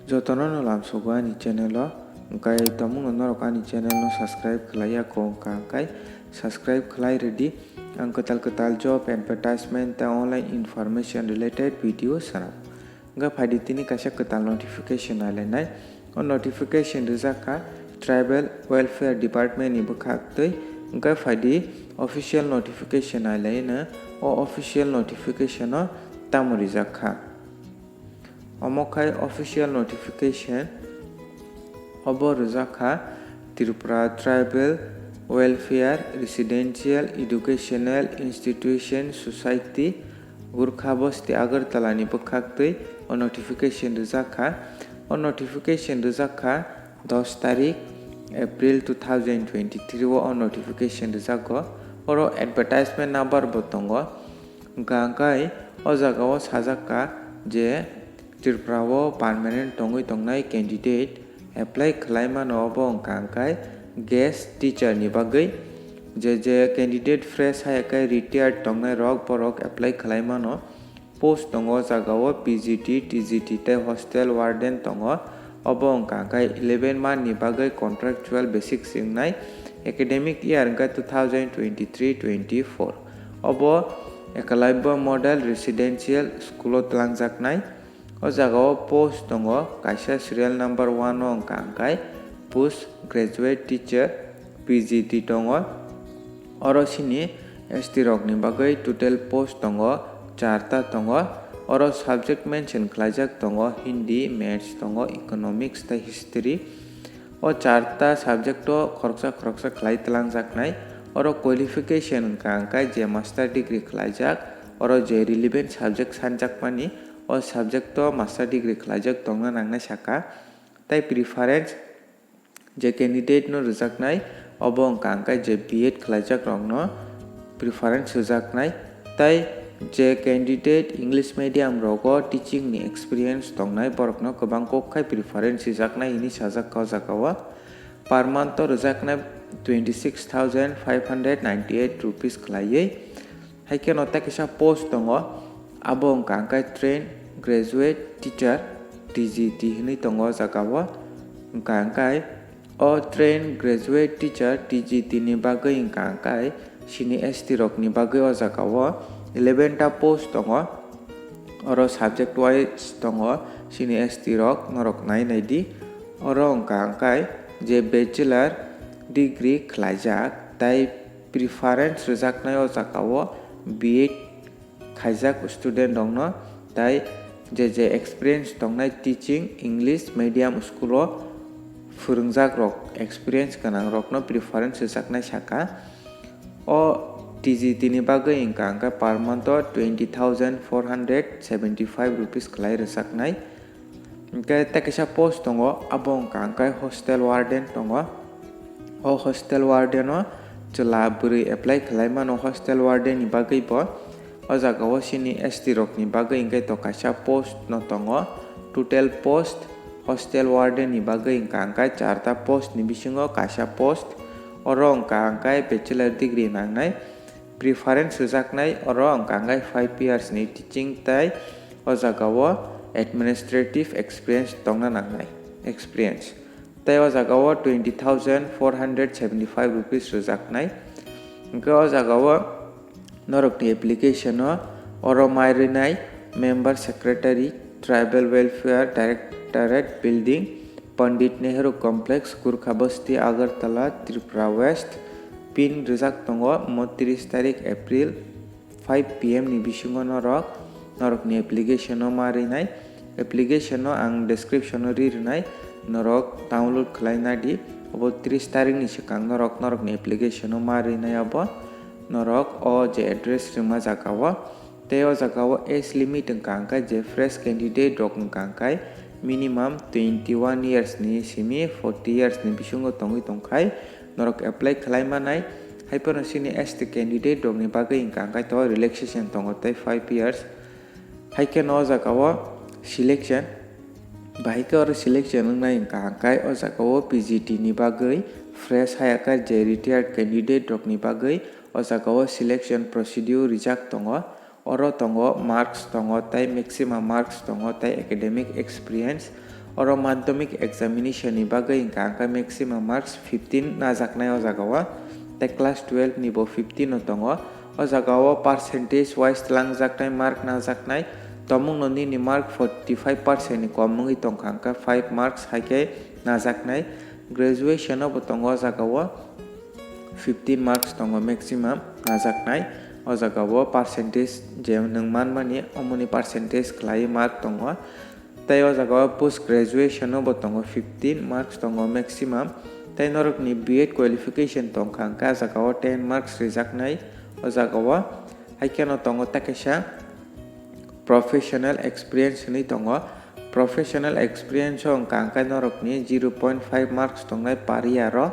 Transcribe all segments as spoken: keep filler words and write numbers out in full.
Jotono no lamsogo ani channel o, hwnkhe tomungno norok ani channel no subscribe khlaiya kho wngkha hwnkhe subscribe khlai rwdi. Ang kwtal kwtal job advertisement tei online information related video swnam. Hwnkhe phaidi tini kaisa kwtal notification nailainai. O notification rijak kha Tribal Welfare Department ni bwkhak twi, hwnkhe phaidi official notification nailaino. O official notification o tamo rijak kha? Omo khai official notification. Obo rijak kha Tripura Tribal Welfare Residential Educational Institution Society, Gurkha Basti, Agartala ni bwkhak twi o notification rijak kha. O notification rijak kha dos tarik April two thousand twenty-three o, o notification rijago. Oro advertisement number bo tongo. Hwnkha hwnkhe o jagao sajak kha je Tripura o permanent tongwi tongnai candidate apply khlai mano, obo wngkha hwnkhe guest teacher ni bagwi. Je je candidate fresh hai khe retired tongnai rok, borok apply khlai mano. Post tongo o jagao P G T, T G T tei hostel warden tongo. Obo wngkha hwnkhe eleven month ni bagwi contractual basis wngnai, academic year wngkha two thousand twenty-three twenty-four. Obo Ekalabya Model Residential School o twlangjaknai. O jagao post tongo kaisa serial number one o wngkha hwnkhe post graduate teacher, P G T tongo. Oro sini S T rokni bagwi total post tongo, charta tongo. Oro subject mention khlaijak tongo, Hindi, Maths tongo, Economics tei History. O charta subject o khoroksa khoroksa khlai twlangjaknai. Oro qualification wngkha hwnkhe je master degree khlaijak, oro je relevant subject sanjakmani, o subject o master degree khlaijak tongna nangnai sakha. Tei preference je candidate no rwjaknai, obo wngkha hwnkhe je B Ed khlaijak rokno preference rwjaknai, tei je candidate English medium rogo teaching ni experience tongnai, borokno kwbang kok khai preference rwjaknai hinwi sajak kha o jagao. Per month o rwjaknai twenty six thousand five hundred ninety eight rupees khlaiwi. Hai kheno tei kaisa post tongo, abo wngkha hwnkhe trained graduate teacher, T G T hinwi tongo o jagao. Wngkha hwnkhe o trained graduate teacher, T G T ni bagwi wngkha hwnkhe sini S T rokni bagwi o jagao eleven ta post tongo. Oro subject wise tongo sini S T rok, norok nai nai di. Oro wngkha hwnkhe je bachelor degree khlaijak, tei preference rwjaknai o jagao B Ed khaijak student rokno, tei je je experience tongnai teaching, English medium school o phwrwngjak rok, experience gwnang rokno preference rwjaknai sakha. O T G T ni bagwi wngkha hwnkhe per month o twenty thousand four hundred seventy five rupees khlai rwjaknai. Hwnkhe tei kaisa post tongo, abo wngkha hwnkhe hostel warden tongo. O hostel warden o chwla bwrwi apply khlai mano hostel warden ni bagwi bo. O jagao sini S T rokni bagwi hwnkhe to kaisa post no tongo. Total post hostel warden ni bagwi wngkha hwnkhe charta post ni bisingo kaisa post. Oro wngkha hwnkhe bachelor degree nangnai. Preference rwjaknai oro wngkha hwnkhe five years ni teaching tei o jagao administrative experience tongna nangnai, experience. Tei o jagao twenty thousand four hundred seventy five rupees rwjaknai. Hwnkhe o jagao norokni application o oro mai rwnai Member Secretary, Tribal Welfare Directorate Building, Pandit Nehru Complex, Gurkha Basti, Agartala, Tripura West. Pin rijak tongo omo tris tarik April five P M ni bisingo norok norokni application o ma rinai. Application no ang description o ri rwnai, norok download khlai nadi. Obo tris tarik ni swkang norok norokni application o ma rinai abo. Norok o je address rwma jaga o, tei o jaga o age limit wngkha hwnkhe je fresh candidate rok wngkha hwnkhe minimum twenty one years ni simi forty years ni bisingo tongwi tongkhai norok apply khlai manai. Haiphano sini S T candidate rokni bagwi wngkha hwnkhe to relaxation tongo tei five years. Hai kheno o jaga o selection, bahai khe oro selection wngnai wngkha hwnkhe o jaga o P G T ni bagwi fresh higher je retired candidate rokni bagwi o jaga o selection procedure rijak tongo. Oro tongo marks tongo tei maximum marks tongo tei academic experience. Oro madhyamik examination ni bagwi wngkha hwnkhe maximum marks fifteen najaknai o jaga o, tei class twelve ni bo fifteen no tongo. O jaga o percentage wise twlangjaknai mark najaknai, tomungno nini mark forty five percent ni kom wngwi tongkha hwnkhe five marks hai khe najaknai. Graduation o bo tongo o jaga o fifteen marks tongo maximum najaknai. O jaga o percentage je nwng manmani omoni percentage khlaiwi mark tongo. Tei o jaga o post graduation o bo tongo fifteen marks tongo maximum. Tei norokni B Ed qualification tongkha hwnkhe a jaga o ten marks rijaknai o jaga o. Hai kheno tongo ta kaisa professional experience hinwi tongo. Professional experience o wngkha hwnkhe norokni zero point five marks tongnai per year o,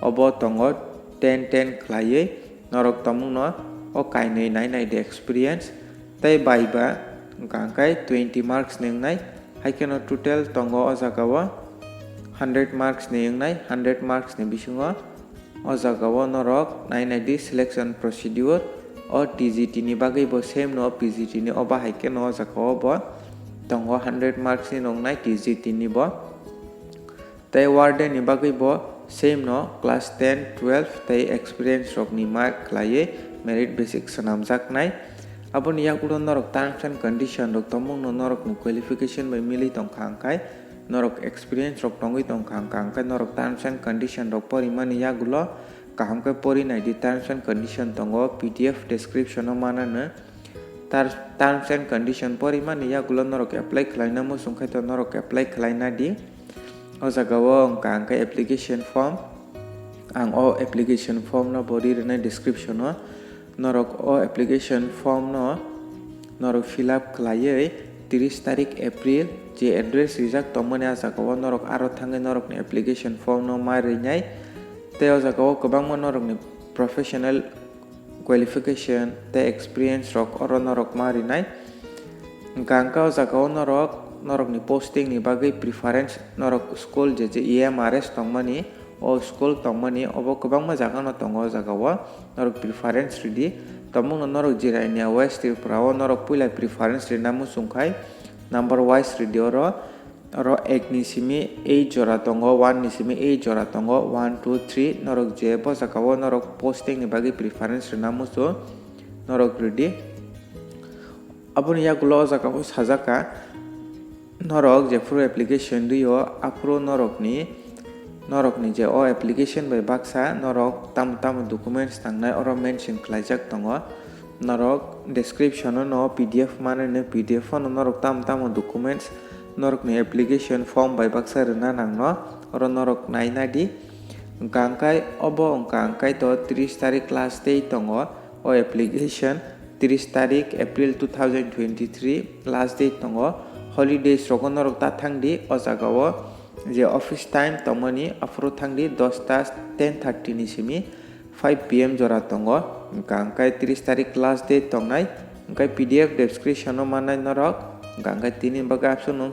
obo tongo ten ten khlaiwi. Norok tomungno o kainwi nai nai di experience. Tei bai ba wngkha hwnkhe twenty marks ni wngnai. Hai kheno total tongo o jaga o hundred marks ni wngnai, hundred marks ni bisingo o jaga o norok nai nai di selection procedure. O T G T ni bagwi bo same no, P G T ni o bahai kheno o jaga o bo tongo hundred marks ni wngnai T G T ni bo. Tei warden ni bagwi bo same no class ten, twelve tei experience rok ni mark khlaiwi merit basic swnamjaknai. Aboni yagulo norok terms and condition rok tomungno norokni qualification bai milwi tongkha hwnkhe norok experience rok tongwi tongkha hwnkha hwnkhe norok terms and condition rok porimani yagulo kaham khe pori nai di. Terms and condition tongo P D F description o mananw. Tar-, terms and condition porimani yagulo norok apply khlaina muchung khai to norok apply khlaina di. O jaga o wngkha hwnkhe application form. Ang o application form no bo ri rwnai description o. Norok o application form no norok fill up khlaiwi tris tarik April je address rijak tongmani a jaga o norok aro thangwi norokni application form no ma rinai. Tei o jaga o kwbangma norokni professional qualification tei experience rok oro norok ma rinai. Hwnkha hwnkhe o jaga o norok, norokni posting ni bagwi preference, norok school je je E M R S tongmani, o school tongmani, obo kwbangma jaga no tongo o jaga o, norok preference ridi. Tomungno norok Jirania West Tripura o norok puila preference rina muchung khai number wise ridi oro. Oro ek ni simi eight jora tongo, one ni simi eight jora tongo, one, two, three, norok je bo jaga o norok posting ni bagwi preference rina muchung norok ridi. Aboni yagulo o jaga o sajak kha, norok jephuru application rio, aphuru norokni, norokni je o application bai baksa norok tamo tamo documents tangnai oro mention khlaijak tongo. Norok description o no P D F manwi no P D F o no norok tamo tamo documents, norokni application form bai baksa rwna nangno, oro norok naina di. Hwnkha hwnkhe obo wngkha hwnkhe to tris tarik last date tongo o application, tris tarik April two thousand twenty-three last date tongo. Holidays rogo norok ta thang di o jaga o, je office time tongmani aphuru thang di dosta ten thirty ni simi five P M jora tongo. Hwnkha hwnkhe tris tarik last date tongnai, hwnkhe P D F description o mannai norok, hwnkha hwnkhe tini bagwi abswk nwng